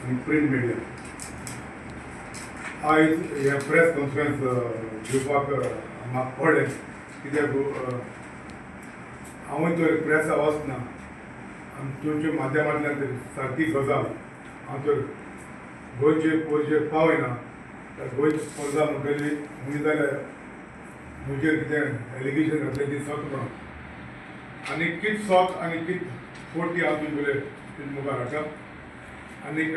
आनी print media. आयज हें प्रेस कॉन्फरन्स घेवपाक म्हाका पडलें कित्याक हांवूय तर प्रेसा वचना आनी तुमच्या माध्यमांतल्यान तर सारकी गजाल हांव तर गोंयचे पोरचेर पावयना. तर गोंयची प्रजा म्हणटली हुंय जाल्यार म्हजेर कितें एलिगेशन घातलें ती सत म्हणून आनी कित सत आनी कित फोट ती हांव तुमचे तुमच्या मुखार हाडटा आनीक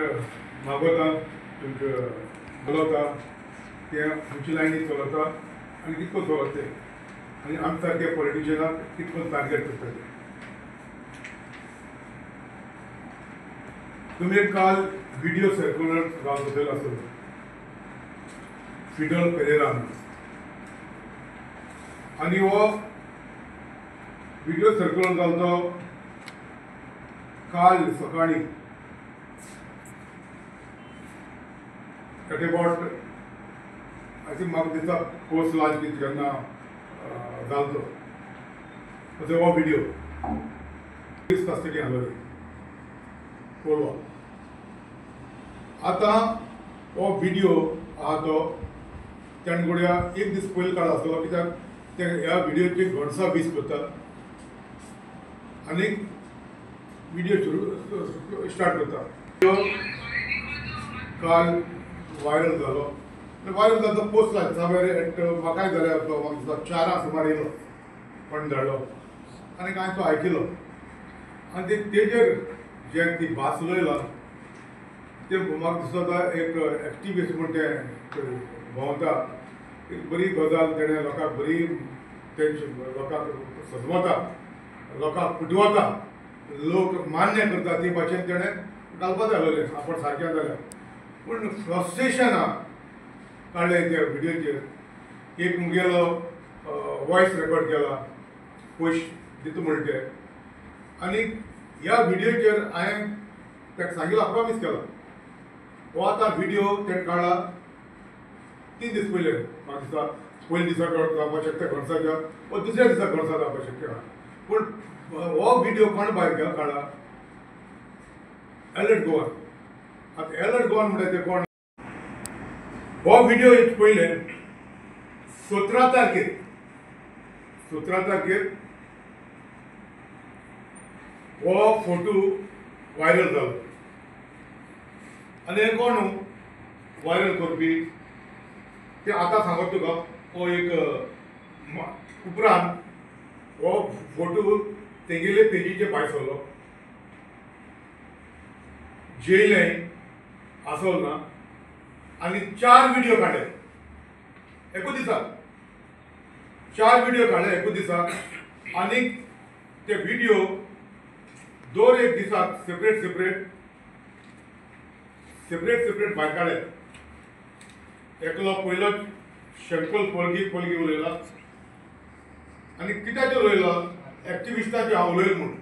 मागोता तुमकां उलयता तें खंयचे लायनीक चलता आनी कितको चलता तें आनी आमच्या सारके पॉलिटिशियनाक कितको टार्गेट करता तें. तुमी काल व्हिडियो सर्क्युलर जावचो आसलो फिडल पेरेरा आनी हो व्हिडियो सर्क्युलर जालो काल सकाळीं एट अबाउट I think म्हाका दिसता पोस्ट लांच कितें केन्ना जालो तो असो हो व्हिडियो पुलीस कस्टडी आसलो कोलवा. आतां हो व्हिडियो आहा तो तेणें घडया एक दीस पयलीं काडलो आसतलो कित्याक ते ह्या व्हिडियोची घोणसां वीस करता आनी व्हिडियो सुरू स्टार्ट करता. काल व्हायरल जालो व्हायरल जालो पोस्ट लायता सामकार एट म्हाकाय जाल्यार म्हाका दिसता 4 सुमार येयलो कोण धाडलो आनी हांवें तो आयकिलो आनी ते तेजेर जे ती भास उलयला तें म्हाका दिसता एक एक्टिविस्ट म्हूण तें भोंवता एक बरी गजाल तेणें लोकांक बरी टेंशन लोकांक सजवता लोकांक फुटवता लोक मान्य करता ते भाशेन तेणें घालपा जाय आसलें आपण सारकें जाल्यार. पूण फ्रस्ट्रेशनां काडलें त्या व्हिडियोचेर. एक मुगेलो वॉयस रेकॉर्ड केला पयशे दिता म्हणटा ते आनी ह्या व्हिडियोचेर हांवें ताका सांगिल्लो प्रॉमीस केला हो आतां व्हिडियो तेणें काडला 3 दीस पयले म्हाका दिसता पयल्या दिसा जावपाक शकता घोणसाच्या वा दुसऱ्या दिसा घोणसा जावपाक शकता. पूण हो व्हिडियो कोण भायर काडला एलर्ट गोवन. आतां एलर्ट गोवन म्हणटा ते कोण हो व्हिडियो पयले 17 तारखेर 17 तारखेर हो फोटो व्हायरल जालो आनी हे कोण व्हायरल करपी ते आतां सांगत तुका. हो एक उपरांत हो फोटो तेगेले पेजीचे भायर सरलो जेयलें आसलो ना आनी 4 व्हिडियो काडले एकूच दिसा 4 व्हिडियो काडले एकूच दिसा आनी ते व्हिडियो दर एक दिसाक सेपरेट सेपरेट सेपरेट सेपरेट भायर काडले. एकलो पयलो शंकल पलगी पलगी उलयला आनी कित्याचेर उलयला एक्टिविस्टाचेर हांव उलयलो म्हूण.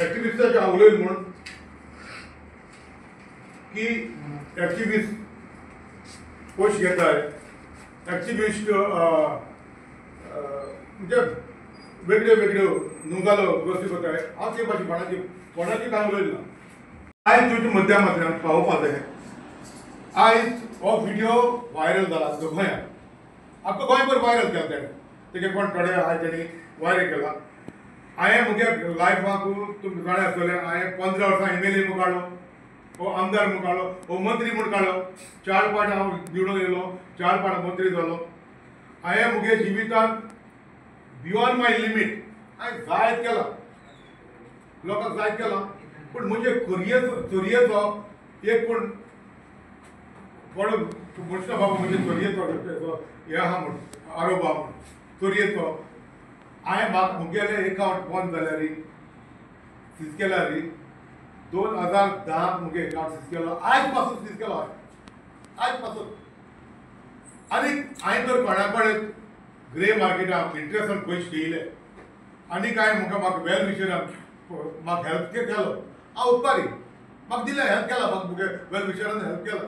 एक्टिविस्टाचेर हांव उलयलो म्हूण की एक्टिविस्ट पयशे घेताय एक्टिविस्ट म्हणजे वेगळ्यो वेगळ्यो नुगालो गोश्टी करताय. हांव ते भाशेन कोणाची कोणाची कांय उलयलो ना. आयज तुमच्या माध्यमांतल्यान पावोवपा जाय. आयज हो व्हिडियो व्हायरल जाला गोंयांत आख्खो गोंयभर व्हायरल केला तेणें तेगे कोण थोडे आहाय तेणी व्हायरल केला. हांवें म्हगे लायफाक तुमकां जाणा आसतलें हांवें 15 वर्सां MLA म्हूण काडलो हो आमदार म्हूण काडलो हो मंत्री म्हूण काडलो 4 पाट हांव निवडून येयलो 4 पाट मंत्री जालो. हांवें म्हगे जिवितांत बियोंड my limit हांवें जायत केलां लोकांक जायत केलां. पूण म्हजे चोरयेचो एक पूण कोण म्हणटा बाबा म्हजे चोरयेचो हें आहा म्हूण आरोप आहा म्हूण चोरयेचो. हांवें म्हाका मुगेलें एकावंट बंद जाल्यार सीज केल्यार 2010 मुगे एकावंट सीज केलो आयज पासून सीज केलो हांवें आयज पासून. आनी हांवें तर कोणा कडेन ग्रे मार्केटाक इंट्रस्टान पयशे घेयले आनी कांय म्हाका म्हाका वेल विशरान म्हाका हेल्प केलो हांव उपकारी म्हाका दिलें हेल्प केला म्हाका मुगे वेल विशरान हेल्प केला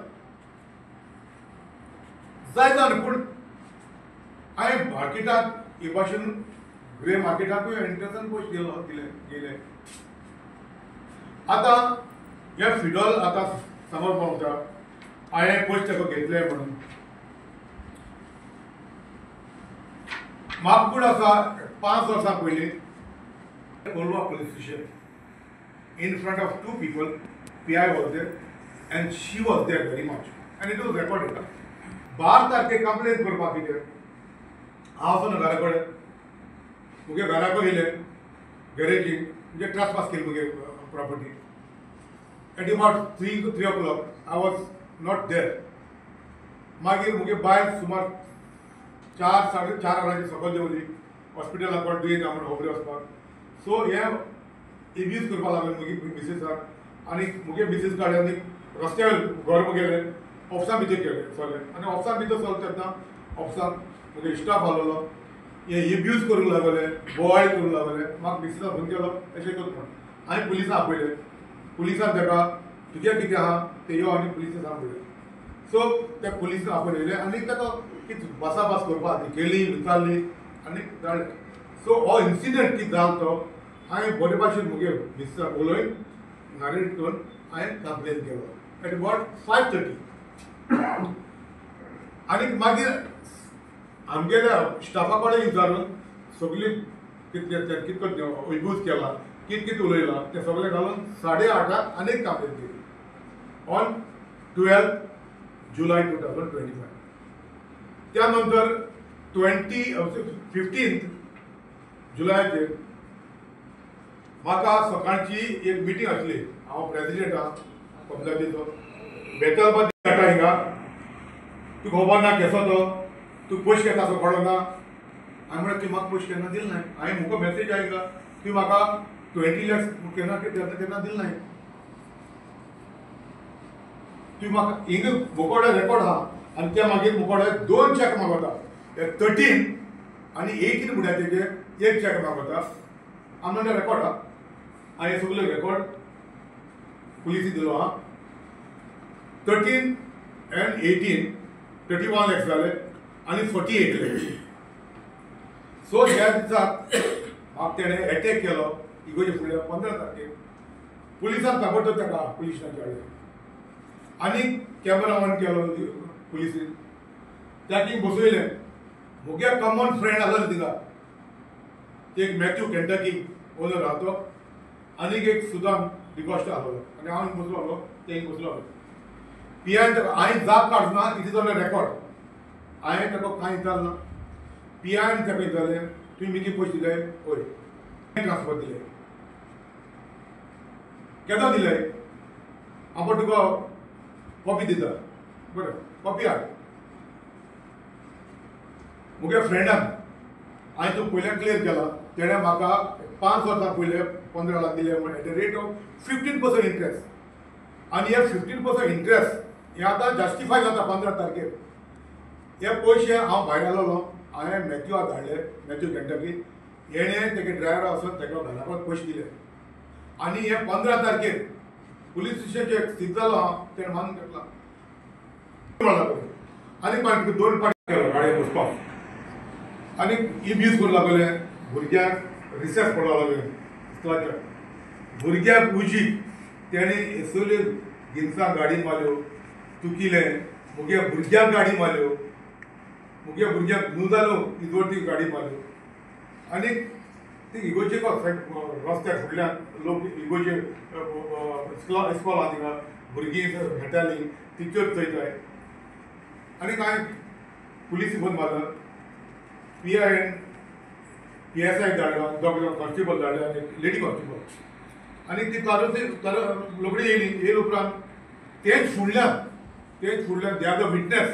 जायत जालें. पूण हांवें मार्केटाक हे भाशेन ग्रे मार्केटाकूय एंट्रन्सान पयशे गेलो दिले गेले. आतां हे फिडॉल आतां समोर पावता हांवें पयशे ताका घेतले म्हणून. म्हाका पूण आसा 5 वर्सां पयलीं Colva police station in front of 2 people, PI was there and she was there very much and it was recorded. 12 तारखे कंप्लेन करपाक कितें हांव वचून घरा कडेन मुगे घरा कडेन येयले गॅरेजीक म्हणजे ट्रसपास केली मुगे property. At about 3 o'clock I was not there. मागीर मुगे बायल सुमार 4 साडे 4 वरांचेर सकयल देंवली हॉस्पिटलाक कोण दुयेंत आहा म्हणून खबरी वचपाक. सो हे एब्यूज करपाक लागले मुगे मिसेसाक आनी मुगे मिसेस काडले आनी रस्त्यार घर गेले ऑफिसा भितर गेले सगळे आनी ऑफिसान भितर सरले तेन्ना ऑफिसान मुगे स्टाफ आसलेलो हे एब्यूज करूंक लागले, बोवाळ करूंक लागले. म्हाका मिसेसान फोन केलो अशें कर म्हणून हांवें पुलिसां आपयले. पुलिसान ताका तुजें कितें आहा तें यो आनी पुलिसां सांग म्हणलें. सो त्या पुलिसां आपयले आनी ताका कितें भासाभास करपाक गेली विचारली आनी धाडले. सो हो इन्सिडंट कितें जालो तो हांवें बरे भाशेन मुगे मिसेसाक उलयन नारेट करून हांवें कंप्लेन केलो एट अबावट 5:30. आनी मागीर आमगेल्या स्टाफा कडेन विचारून सगळी कितले कितको एब्यूज केला कित कितें उलयलां तें सगळें घालून 8:30 आनीक कंप्लेन केली ऑन 12 जुलय 2025. त्या नंतर 15 जुलयाचेर म्हाका सकाळची एक मिटींग आसली. हांव प्रेजिडेंट आहा पंचायतीचो. बेतलबाद जाता हिंगा तुका खबर ना केसो तो तूं पयशे घेता असो कळना. हांवें म्हळ्यार तुवें म्हाका पयशे केन्ना दिले नाय. हांवें म्हाका मॅसेज आयला तुवें म्हाका 20 lakhs केन्ना केन्ना दिले नाय. तुवें म्हाका हिंगा मुकोडे रेकॉर्ड आहा आनी त्या मागीर मुकोडे 2 चॅक मागवता, 13 आनी 18 म्हळ्यार तेजे 1 चॅक मागवता. आमचे रेकॉर्ड आहा. हांवें सगळे रेकॉर्ड पुलिसी दिलो आहा. 13 and 18 31 lakhs जाले आनी 48 lakhs. सो ह्या दिसाक म्हाका तेणें एटॅक केलो इगोजे फुडल्या 15 तारखेक. पुलिसान ताबडतोब ताका पुलीस स्टेशनार हाडलें आनी कॅमेरा ऑन केलो पुलिसीन. ताका बसयलें. मुगे कॉमन फ्रेंड आसलो थिंगा एक मॅथ्यू केंटकी ओनर आहा तो आनीक एक सुदान डिकॉस्टा आसलो आनी हांव बसलो आसलो तें बसलो आसलो. पी I हांवें जाप काडना it is on a record. हांवें ताका कांय विचारना. पी आयन ताका विचारलें तुवें मिगी पयशे दिले हय ट्रान्सफर दिले केन्ना दिले हांव तुका कॉपी दिता बरें कॉपी हाड. मुगे फ्रेंडान हांवें तूं पयल्यान क्लियर केला तेणें म्हाका 5 वर्सां पयलें 15 लाख दिले म्हण at a rate of 15% interest. आनी हे 15% इंट्रस्ट हे आतां जस्टिफाय जाता 15 तारखेर. हे पयशे हांव भायर आसलेलो हांवें मॅथ्यूआक धाडले मॅथ्यू केंटकी हेणें तेगे ड्रायव्हरा वचून तेका घरा पयशे दिले. आनी हे 15 तारखेर पुलीस स्टेशनाचेर सीज जालो हांव तेणें मानून घेतला. आनी मागीर 2 पाटी केलो गाडयेक वचपाक आनी एब्यूज करूंक लागले. भुरग्यांक रिसेस पडपाक लागले इस्कुलाच्या भुरग्यांक उजीक तेणें सगल्यो जिन्सां गाडी मारल्यो तुकिलें मुगे भुरग्यांक गाडी मारल्यो मुगे भुरग्यांक न्हू जालो इजवरती गाडी मारल्यो. आनी ती इगोजे रस्त्यार फुडल्यान लोक इगोजे इस्कॉल आहा थिंगा भुरगीं खेळटालीं टिचर चोयताय. आनी कांय पुलीस फोन मारलो P I N P S I धाडलो दोग कॉन्स्टेबल धाडले आनी लेडी कॉन्स्टेबल. आनी ती तार रोखडी येयली. येयले उपरांत तेच फुडल्यान they are the witness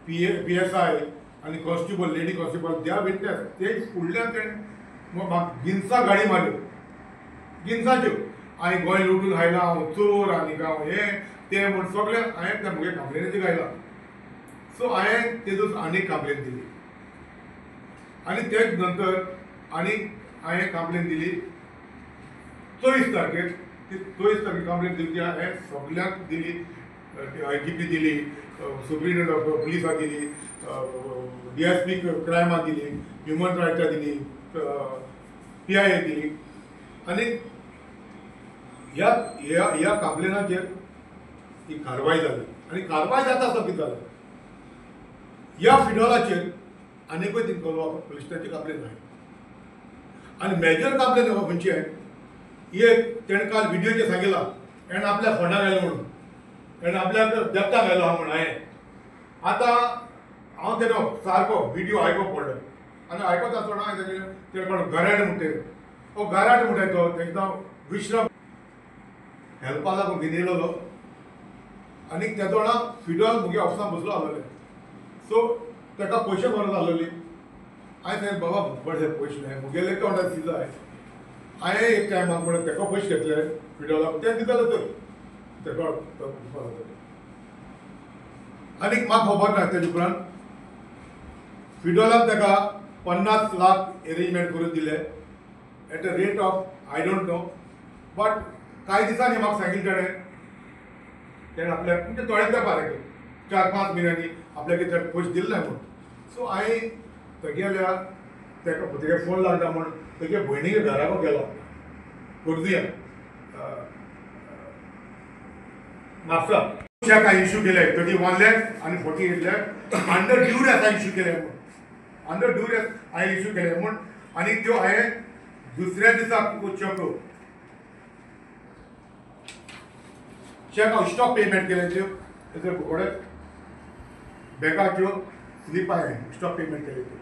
P S I आनी constable lady constable they are witness. तेच फुडल्यान तेणें म्हाका जिन्सां गाडी मारल्यो जिन्साच्यो. हांवें गोंय लुटून आयलां हांव चोर आनी हांव हें तें म्हूण सगळें हांवें त्या म्हगे कंप्लेनीचेर घायलां. सो हांवें तेजो आनीक कंप्लेन दिली आनी तेच नंतर आनीक हांवें कंप्लेन दिली 24 तारखेर. ती 24 तारखेर कंप्लेन दिली ती हांवें सगल्यांक दिली. I G P दिली, सुप्रिंटेंडंट ऑफ पुलिसाक दिली, डी एस पी क्रायमाक दिली, ह्युमन रायट्साक दिली, PI दिली आनी ह्या ह्या ह्या कंप्लेनाचेर ती कारवाय जाली आनी कारवाय जाता आसतना कितें जालें, ह्या फिडॉलाचेर आनीकूय ती कोलवा पुलीस स्टेशनाची कंप्लेन आहा आनी मेजर कंप्लेन खंयची एक तेणें काल विडियोचेर सांगिलां तेणें आपल्या फोंडा घायलो म्हणून, तेणें आपल्याक देपता घायलो आहा म्हणून. हांवें आतां हांव तेजो सारको विडियो आयकोंक पडलो आनी आयकता आसतना हांवें तेजें तेणें कोण गराट म्हणटा, हो गराट म्हणटा तो तेजें नांव विश्राम हेल्पा लागून घेवन येयलेलो आनी तेजो वांगडा फिडॉल म्हगे ऑफिसान बसलो आसलेले. सो ताका पयशे गरज आसलेली. हांवें सांगलें बाबा बरे पयशे न्हय मुगेले तोंडार दिजाय. हांवें एक टायमाक म्हणून ताका पयशे घेतले फिडॉलाक, ते दिताले तर ताका दिवपाक. आनीक म्हाका खबर ना तेजे उपरांत फिडॉलान ताका 50 लाख एरेंजमेंट करून दिले at a rate of I don't know, but कांय दिसांनी म्हाका सांगिल्लें ताणें, तेणें आपल्याक म्हणजे थोड्या तेंपार 4-5 म्हयन्यांनी आपल्याक कितें पयशे दिले ना म्हूण. सो हांवें तेगेल्या ताका तेगे फोन लागता म्हूण तेगे भयणीगे घराको गेलो खोर्जुया म्हापसा. चॅक हांवें इशू केले 31 लॅक्स आनी 48 लॅक्स अंडर ड्युरेस हांवें इशू केले म्हूण, अंडर ड्युरेस हांवें इशू केले म्हूण. आनी त्यो हांवें दुसऱ्या दिसा चॅक चॅक हांव स्टॉप पेमेंट केले त्यो तेजे कोडे बँकाच्यो स्लिप हांवें स्टॉप पेमेंट केले त्यो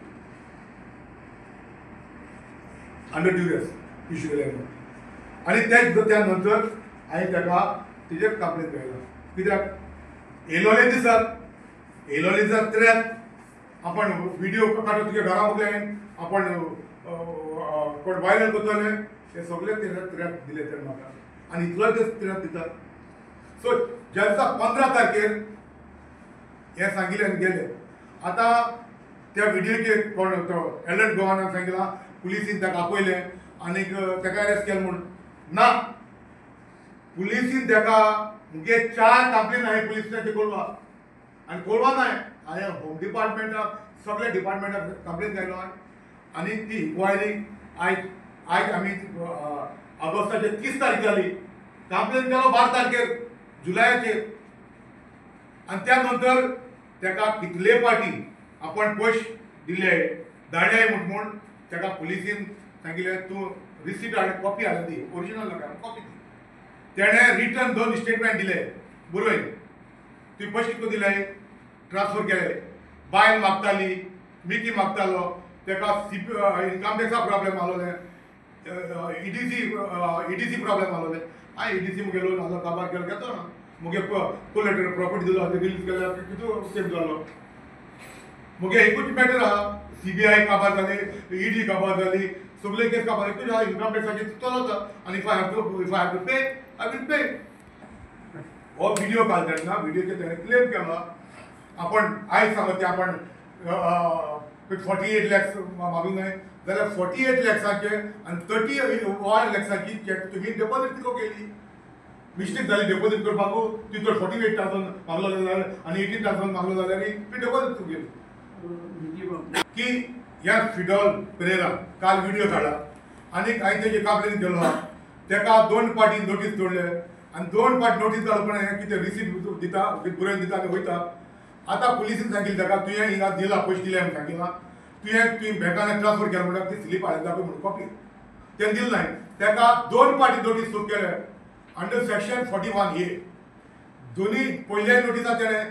अंडर ड्युरेस इशू केले म्हूण. आनी त्या नंतर हांवें ताका तेजेर कंप्लेन केला कित्याक येयलोले दिसात, येयलोले दिसात त्र्यात आपण विडियो काडून तुगे घरा मुगले आपण कोण व्हायरल करतले हे सगळे ते त्र्यात दिले तेणें म्हाका आनी इतलोय ते त्र्यात दितात. सो ज्या दिसा 15 तारखेर हें सांगिल्लें आनी गेले. आतां त्या विडियोचेर कोण तो एलर्ट गोवानान सांगिलां पुलिसीन ताका आपयलें आनीक ताका अरेस्ट केलें म्हूण. ना, पुलिसीन ताका मुगे 4 कंप्लेन हांवें पुलीस स्टेशनाचेर कोलवा आनी कोलवा न्हय हांवें होम डिपार्टमेंटाक सगल्या डिपार्टमेंटाक कंप्लेन केलो आनी ती इन्क्वायरी आयज आयज आमी ऑगस्टाचे 30 तारीख जाली, कंप्लेन केलो 12 तारखेर जुलयाचेर आनी त्या नंतर ताका कितले पाटी आपण पयशे दिले धाडले म्हूण ताका पुलिसीन सांगिल्लें तूं रिसीट हाड, कॉपी हाडून दी, ओरिजिनल नाका कॉपी दी. तेणें रिटर्न 2 स्टेटमेंट दिले बरोवन, तुवें पयशे कितको दिले, ट्रान्सफर केले, बायल मागताली, मिकी मागतालो, ताका इनकम टॅक्सा प्रॉब्लेम आसलोले, ईडीसी प्रॉब्लेम आसलोले. हांवें ईडीसी मुगे लोन आसलो काबार केलो घेतो ना, मुगे कोलेटर प्रॉपर्टी दिलो रिलीज केल्यार कितू सेव जालो. मुगे एकूच मॅटर आहा, सीबीआय काबार जाली, ईडी काबार जाली, सगळे केस काबार एकूच आहा, इनकम टॅक्साचेर चलता आनी if I have to pay I will pay. हो विडियो काल तेन्ना विडियोचेर तेणें क्लेम केलो आपण आयज सांगता ते आपण 48 लॅक्स मागूंक न्हय जाल्यार 48 लॅक्साचे आनी 31 लॅक्साची चॅक तुमी डेपोजीट कितको केली, मिस्टेक जाली डेपोजीट करपाक, ती तर 48,000 मागलो जाल्यार आनी 18,000 मागलो जाल्यार ती डेपोजीट केली. की ह्या फिडॉल परेरा काल विडियो काडला आनी हांवें तेजे कंप्लेन केलो आहा, ताका 2 पाटी नोटीस जोडले आनी 2 पाटी नोटीस घालप पण हें कितें रिसीट दिता बरोवन दिता आनी वयता. आतां पुलिसीन सांगिल्लें ताका तुवें हिंगा दिला पयशे दिले म्हूण सांगिलां, तुवें बँकान ट्रान्सफर केला म्हणटा ती स्लीप हाडून दाखय म्हणून कॉपी तेणें दिली ना. ताका 2 पाटी नोटीस सुरू केले अंडर सेक्शन 41A. दोनी पयल्या नोटिसा तेणें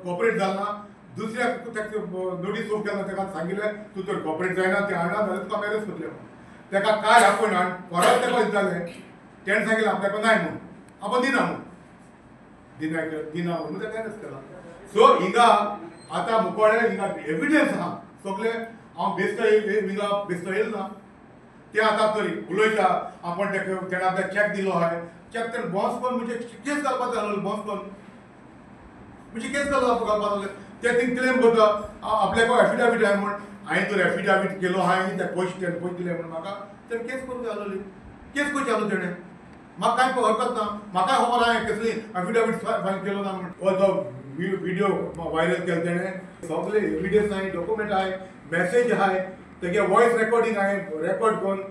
कॉपरेट जालें ना, दुसऱ्या नोटीस सुरू केला ताका सांगिल्लें तूं तर कॉपरेट जायना तें हाडना जाल्यार तुका मॅरेज करतलें म्हणून. ताका काय आपोवन हाड परत ताका विचारलें, तेणें सांगिल्लें आपल्याक नाय म्हूण, आपण दिना म्हूण, दिना म्हणून ताका अरेस्ट केला. सो हिंगा आतां मुकोळे हिंगा एविडन्स आहा सगळे, हांव बेस्तो हिंगा बेस्तो येयल ना, ते आतां तरी उलयता आपण तेणें आपल्याक चॅक दिलो आहाय, चॅक तेणें बाउन्स करून म्हणजे केस घालपाक जाय आसलो, बाउन्स करून म्हणजे केस घालपाक आसलें. ते थिंग क्लेम करता आपल्याक एफिडावीट आहाय म्हूण, हांवें तर एफिडावीट केलो आहाय ते पयशे तेणें पयशे दिले म्हूण म्हाका तेणें केस करूंक जाय आसलोली, केस करची आसलो तेणें, म्हाका कांय हरकत ना, म्हाकाय खबर आहा कसली एफिडावीट फायल केलो ना म्हूण. हो जो विडियो व्हायरल केलो तेणें सगळे एविडन्स आहाय, डॉक्युमेंट आहाय, मॅसेज आहाय, तेगे वॉयस रेकॉर्डिंग हांवें रेकॉर्ड करून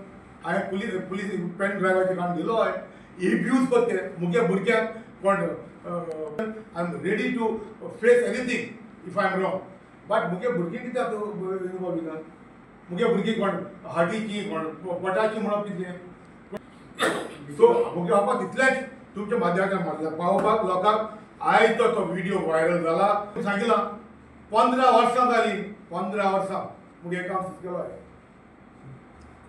हांवें पुलीस पुलीस पेन ड्रायव्हाचेर काडून दिलो. हांवें एब्यूज करते मुगे भुरग्यांक कोण. I am ready to face anything if I am wrong, but मुगे भुरगीं कित्याक इनवॉल्व जाता? मुगे भुरगीं कोण हार्टीची कोण पोटाची म्हणप कितें? सो मुगे बाबा तितलेंच तुमच्या माध्यमांतल्यान पावोवपाक लोकांक. आयज तो व्हिडिओ व्हायरल जाला सांगिलां 15 वर्सां जालीं, 15 वर्सां मुगे काम केलो.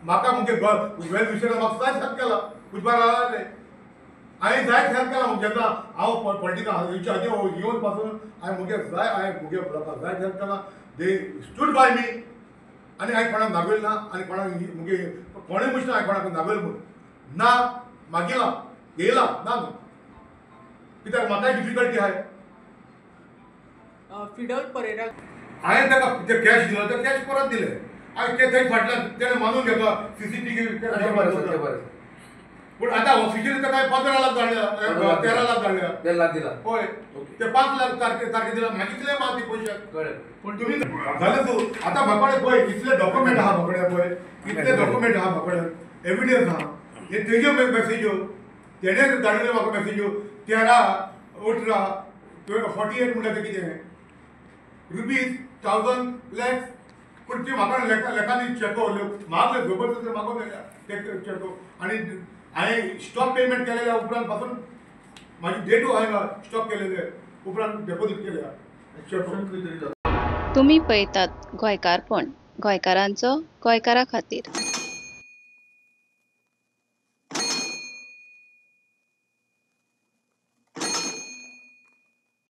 म्हाका मुगे वेल विशर म्हाका जायत हेल्प केला, उजवार आसले हांवें जायत हेल्प केला. जेन्ना हांव पॉलिटिकल येवच्या आदी येवन पासून हांवें मुगे जाय हांवें मुगे लोकांक जायत हेल्प केला. They stood by me. आनी हांवें कोणाक नागयलें ना आनी कोणाक मुगे कोणूय मनीस हांवें कोणाक नागयलें म्हूण ना, मागिलां घेयलां ना न्हू, कित्याक म्हाकाय डिफिकल्टी आहाय. फिडल परेरा हांवें ताका ते कॅश दिलो, ते कॅश परत दिले. हांवें ते थंय फाटल्यान तेणें मानून घेतला CCTV. पूण आतां ऑफिशियली ताका 15 लाख धाडल्या, 13 लाख धाडल्या, 1.5 लाख दिला. हय, ते 5 लाख तारखे दिला. मागीर कितले मागीर ती पयशे. पूण तुमी जालें तूं आतां म्हाका पळय कितले डॉक्युमेंट आहा म्हाका पळय, कितले डॉक्युमेंट आहा म्हाका, एविडन्स आहा. हे तेज्यो मॅसेज्यो तेणें धाडिल्ल्यो म्हाका मॅसेज्यो 13 18 48 म्हणल्यार तें कितें रुपीज 1000 लॅक्स. पूण ती म्हाका लेखांनी चेको मागले जबरदस्त मागोवन ते चेको. आनी हांवें स्टॉप पेमेंट केलेल्या उपरांत पासून म्हाजी डेटू हांवें स्टॉप केलेले उपरांत डेपोजीट केल्या चेको. तुमी पळयतात गोंयकारपण, गोंयकारांचो गोंयकारा खातीर.